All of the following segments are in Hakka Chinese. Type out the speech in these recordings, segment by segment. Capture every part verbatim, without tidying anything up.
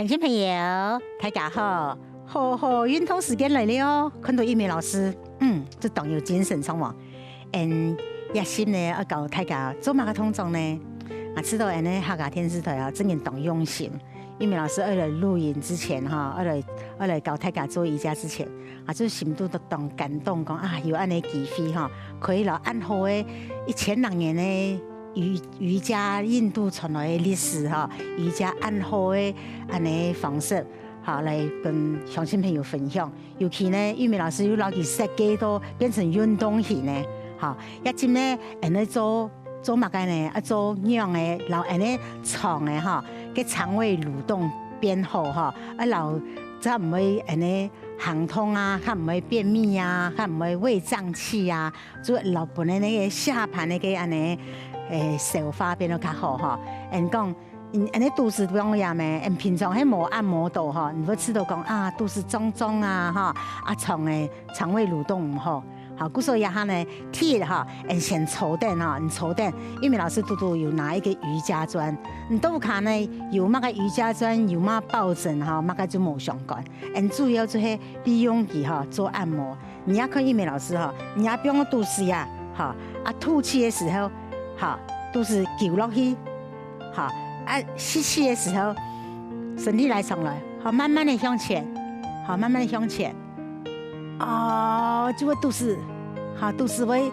鄉親朋友，大家好，好好運動時間來了哦！看到玉美老師，嗯，就當有精神，著無？嗯，這下呢，愛教大家做麼个動作呢？啊，知道恁呢客家電視台啊，真个當用心。玉美老師愛來錄音之前哈，愛來愛來教大家做瑜伽之前，啊，就心肚都當感動，講啊，有恁呢機會哈，可以摎恁好个一千零年个 瑜瑜伽印度傳來个歷史哈，瑜伽恁好个恁呢方式，哈，來跟鄉親朋友分享。尤其呢，玉美老師又摎佢設計到變成運動型呢，哈，這今呢，恁呢做做麼个呢？啊，做仰仔摎恁呢腸仔哈，个腸胃蠕動變好哈，啊，摎正毋會恁呢行痛啊，較毋會便秘啊，較毋會胃脹氣啊， 就摎分个該个下盤个該恁呢，欸，消化變到較好哈。恁講，嗯，恁呢肚屎放哪咩？恁平常係無按摩到哈，你會知道講啊，肚屎脹脹啊哈，啊腸仔腸胃蠕動毋好。好，故所這下呢，第一哈，恁先坐等哈，你坐等，玉美老師拄拄有拿一個瑜伽磚，你兜下呢有麼个瑜伽磚，有麼个抱枕哈，麼个就無相干。恁主要就係利用佢哈做按摩。 你也看玉美老師哈，你也放肚屎啊，哈，啊吐氣个時候，哈，肚屎勼落去，哈，啊吸氣个時候，身體拉長來，好，慢慢个向前，好，慢慢个向前，哦，就會肚屎，哈，肚屎會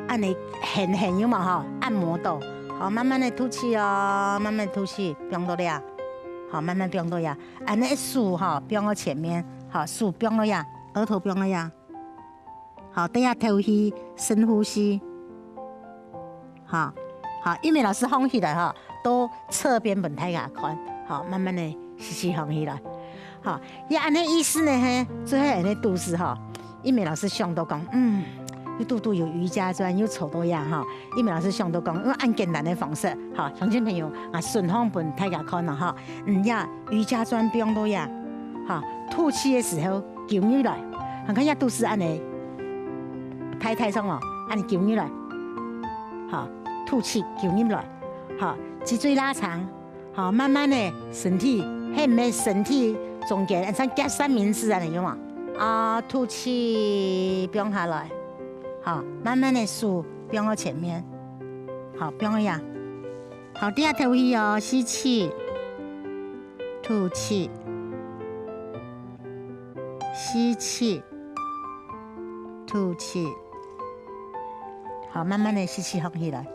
恁呢絚絚有無哈？按摩到，好，慢慢个吐氣哦，慢慢吐氣，放到這，好，慢慢放到這，恁呢手哈放到前面，好，手放到這，額頭放到這。 好，等下敨氣，深呼吸。好，好，玉美老師䟘起來哈，到側邊分大家看，好，慢慢个吸氣䟘起來。好，這恁呢意思呢，係，就係恁呢肚屎哈。玉美老師想到講，嗯，又拄拄有瑜伽磚，又坐到這哈。玉美老師想到講，用恁簡單个方式，哈，鄉親朋友，啊，順便分大家看了哈。嗯，這瑜伽磚放到這，哈，吐氣个時候勼入來，你看這肚屎恁呢 大大上哦，恁呢勼入來，好，吐氣勼入來，好，脊椎拉長，好，慢慢个身體，係毋係身體中間，像夾三明治恁呢有無？啊，吐氣放下來，好，慢慢个手放到前面，好，放到這，好，等下敨氣哦，吸氣，吐氣，吸氣。 吐氣。好，慢慢个吸氣，䟘起來。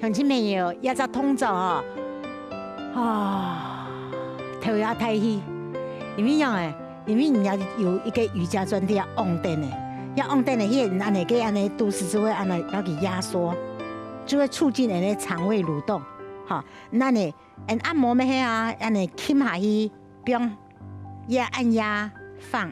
鄉親朋友，這隻動作哦，啊，敨一大氣，因為仰仔，因為人家有一個瑜伽磚在這仰等个，這仰等个，該恁呢，該恁呢肚屎就會恁呢摎佢壓縮，就會促進恁呢腸胃蠕動，哈，恁呢，恁按摩乜係啊，恁呢撳下去， 放，也按壓放，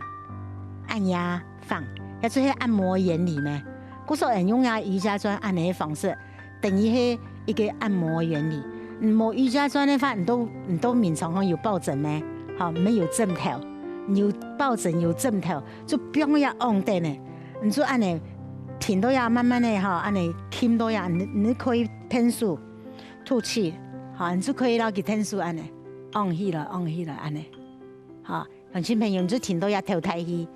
按壓放，也就係按摩原理咩。故所恁用啊瑜伽磚恁呢个方式，等於係一個按摩原理。嗯，無瑜伽磚个話，你都你都眠床上有抱枕咩？好，沒有枕頭，你有抱枕有枕頭，就放也仰等个，你就恁呢停到也慢慢个哈，恁呢撳到也，你你可以𢯭手，吐氣，好，你就可以摎佢𢯭手恁呢。 䟘起來，䟘起來，恁呢。好，鄉親朋友，你就停到這敨大氣，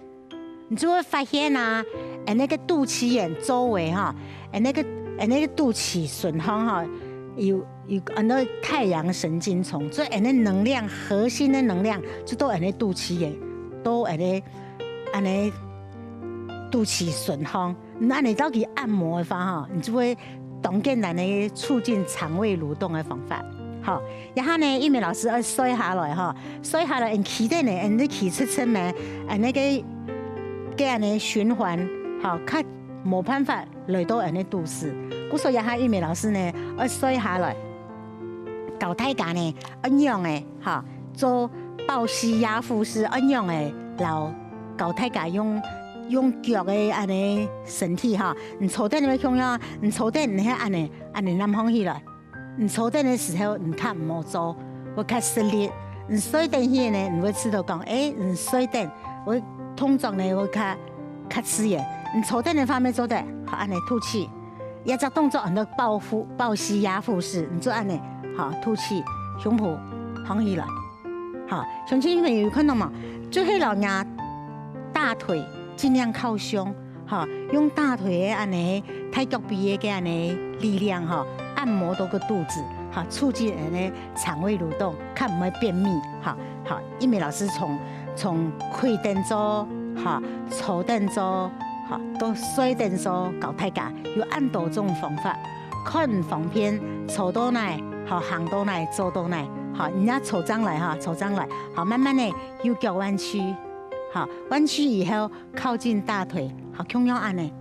你就會發現啊，恁呢个肚臍眼周圍哈，恁呢个恁呢个肚臍脣項哈，有有恁多太陽神經叢，所以恁呢能量，核心个能量就到恁呢肚臍眼，到恁呢恁呢肚臍脣項。 你恁呢摎佢按摩个話吼，你就會當簡單个促進腸胃蠕動个方法。好，這下呢，玉美老師愛睡下來吼，睡下來，恁企等呢，恁你企直直呢，恁該个个恁呢循環，吼，較無辦法來到恁呢肚屎。故所這下玉美老師呢，愛睡下來。 教大家呢，仰仔哈，做抱膝壓腹式，仰仔摎教大家用用腳个恁呢身體哈，你坐等會共樣，你坐等你係恁呢恁呢㧡䟘起來，你坐等个時候你較毋好做，會較食力。你睡等去呢，你會知道講，欸，你睡等會動作呢會較較自然。你坐等个話乜做得，好恁呢吐氣。 這隻動作安到抱腹，抱膝壓腹式，你就恁呢，好，吐氣，胸脯䟘起來。哈，鄉親朋友有看到無？就係摎若大腿盡量靠胸，哈，用大腿个恁呢，大腳髀个个恁呢力量，哈，按摩到个肚子，哈，促進恁呢腸胃蠕動，較毋會便秘，哈。好，因為老師從，從跪等做，哈，坐等做，哈，到睡等做，教大家有恁多種方法。 看方便，坐到哪，好，行到哪，坐到哪，好，你也坐正來哈，坐正來，好，慢慢的右腳彎曲，好，彎曲以後靠近大腿，好，共樣恁呢，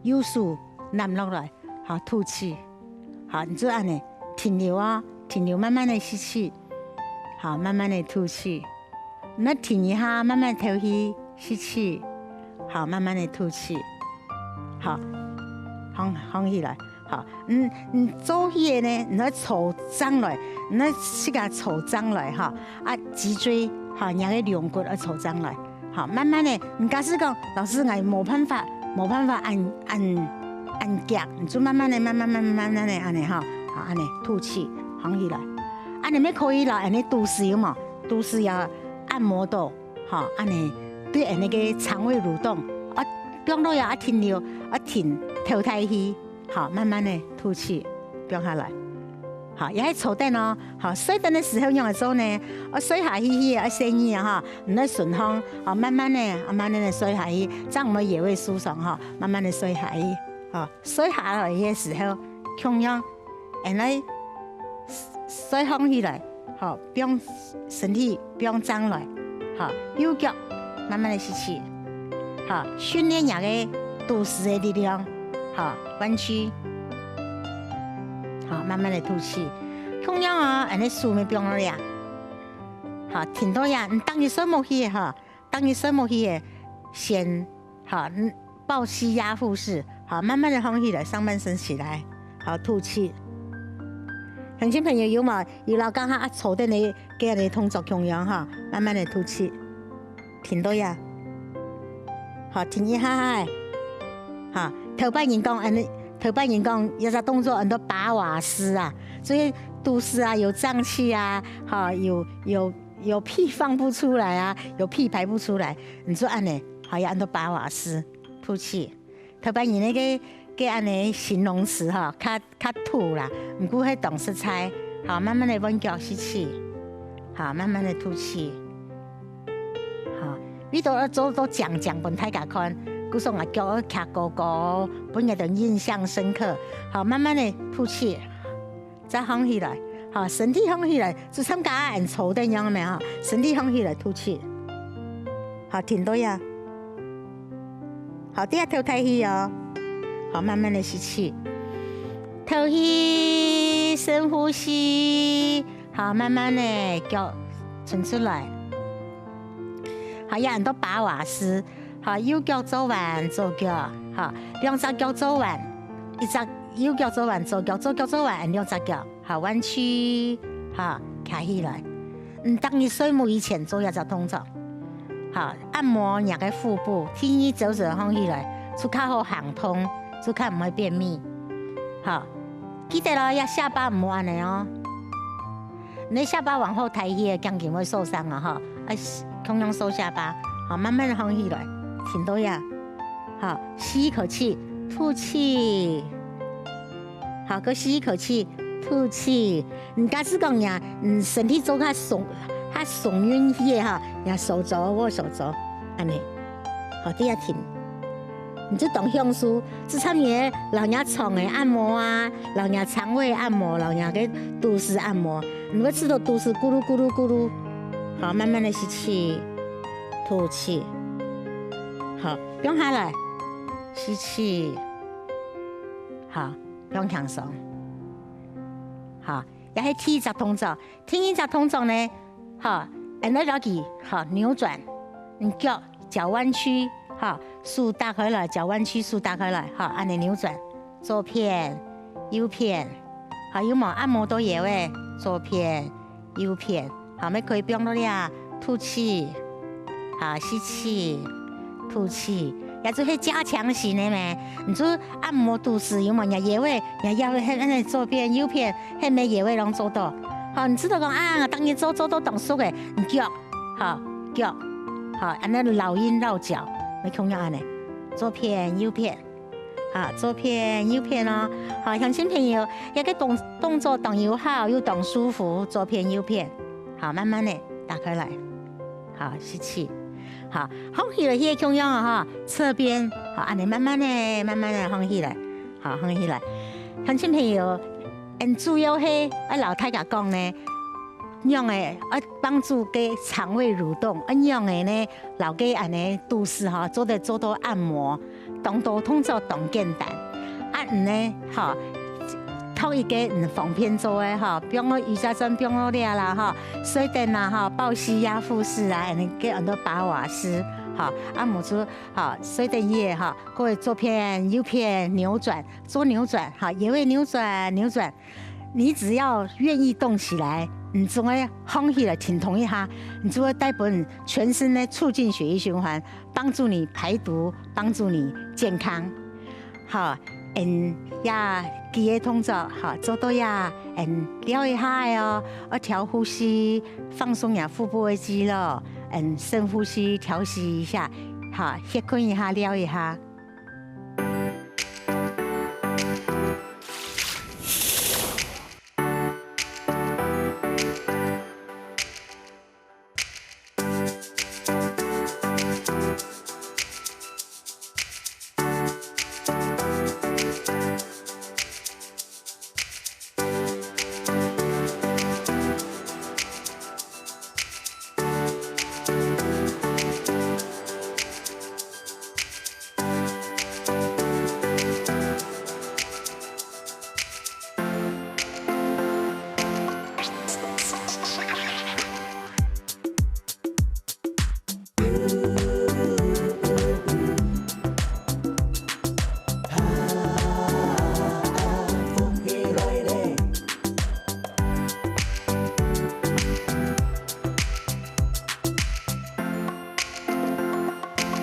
右手攬落來，好，吐氣，好，你就恁呢，停留哦，停留，慢慢的吸氣，好，慢慢的吐氣。 你停一下，慢慢敨氣，吸氣，好，慢慢的吐氣，好，䟘，䟘起來，好，嗯，你做起个呢，你愛坐正來，你愛自家坐正來哈，啊，脊椎哈，你个龍骨愛坐正來，好，慢慢的，你假使講，老師，𠊎無辦法，無辦法恁，恁，恁遽，你就慢慢的，慢慢，慢慢，慢慢的，恁呢哈，好，恁呢吐氣，䟘起來，恁呢乜可以啦，恁呢肚屎有無？ 肚屎也按摩到，哈，恁呢對𠊎个腸胃蠕動，啊，放落也啊停留，啊停，敨大氣，好，慢慢的吐氣，放下來。好，也係坐等哦，好，睡等个時候仰般做呢？啊，睡下去去，啊，細義啊，哈，毋愛順風，好，慢慢的，啊，慢慢的睡下去，正毋會腰仔受傷哈，慢慢的睡下去，好，睡下來个時候，共樣，恁呢 睡䟘起來，好，放身體放正來，好，右腳慢慢的吸氣，好，訓練若个肚屎个力量，好，彎曲，好，慢慢的吐氣。共樣哦，恁呢手乜放落來啊，好，停到這，你當你睡目去个哈，當你睡目去个，先，好，嗯，抱膝壓腹式，好，慢慢的䟘起來，上半身起來，好，吐氣。鄉親朋友有無？ 有摎剛剛啊坐等个个个動作共樣哈，慢慢的吐氣，停到這，好，停一下下，哈，頭擺人講恁呢，頭擺人講這隻動作安到把瓦斯啊，所以肚屎啊有脹氣啊，哈，有有有屁放不出來啊，有屁排不出來，你就恁呢，好，也安到把瓦斯，吐氣。頭擺人个个恁呢形容詞哈，較 較土啦，毋過係當實在。好，慢慢的換腳吸氣，好，慢慢的吐氣。好，你都愛做到靚靚分大家看，故所𠊎腳愛徛高高，分人个印象深刻。好，慢慢的吐氣，再䟘起來。好，身體䟘起來，就像剛剛恁坐等樣个咩哈？身體䟘起來吐氣。好，停到這。 好，這下敨大氣哦。好，慢慢的吸氣，敨氣，深呼吸。好，慢慢的腳伸出來。好，也安到把瓦斯。好，右腳做完左腳，好，兩隻腳做完，一隻右腳做完左腳，左腳做完兩隻腳。 好，彎曲，好，徛起來。毋當你睡目以前做這隻動作。好，按摩若个腹部，第二朝晨䟘起來，就較好行動，就較毋會便秘。好，記得哦，這下巴毋好恁呢哦。你下巴往後抬去，頸根會受傷啊，哈。啊，共樣收下巴，好，慢慢䟘起來，停到這。好，吸一口氣，吐氣。 好，過吸一口氣，吐氣。你假使講呀，嗯，身體做較鬆，較鬆軟去个哈，若手肘、握手肘，恁呢，好，這下停。你就當享受，這參與个摎若腸个按摩啊，摎若腸胃按摩，摎若个肚屎按摩，你會試著肚屎咕嚕咕嚕咕嚕。好，慢慢的吸氣，吐氣。好，放下來，吸氣。好， 放輕鬆。好，這係第一隻動作。第二隻動作呢，好，恁呢落去，好，扭轉，你腳，腳彎曲，好，手打開來，腳彎曲，手打開來，好，恁呢扭轉，左片，右片，好，有無按摩到腰仔？左片，右片， 好，乜可以放落這，吐氣，好，吸氣，吐氣，也就係加強型个咩？你就按摩肚屎有無？若腰仔，若腰仔，係恁呢左片、右片，係乜腰仔攏做到。吼，你知道講啊，逐日做做到當熟个，你腳，吼，腳，吼，恁樣摎陰摎腳，愛共樣恁樣，左片右片，吼，左片右片哦。吼，鄉親朋友，這個動動作當有效又當舒服，左片右片，好，慢慢的打開來，好，吸氣，好，放起來，也共樣哦，吼，側邊，好，恁樣慢慢的、慢慢的放起來。 好，放起來。鄉親朋友，恁主要係愛摎大家講呢，仰仔愛幫助該腸胃蠕動，愛仰仔呢，摎該恁樣肚屎吼，做得做到按摩，當多動作當簡單。啊，你呢，吼，擇一個你方便做个吼，放到瑜伽磚，放到這啦吼，睡等啊吼，抱膝呀、腹式啊，恁樣个恁多巴瓦式，吼，啊，無就吼，睡等也吼，各位左片右片扭轉， 做扭轉，哈，也會扭轉扭轉。你只要願意動起來，你總會䟘起來停動一下，你就會帶分全身呢促進血液循環，幫助你排毒，幫助你健康。好，嗯，呀，幾個動作，哈，做到呀，嗯，撩一下个哦，要調呼吸，放鬆呀腹部的肌肉，嗯，深呼吸，調息一下，哈，歇睏一下，撩一下。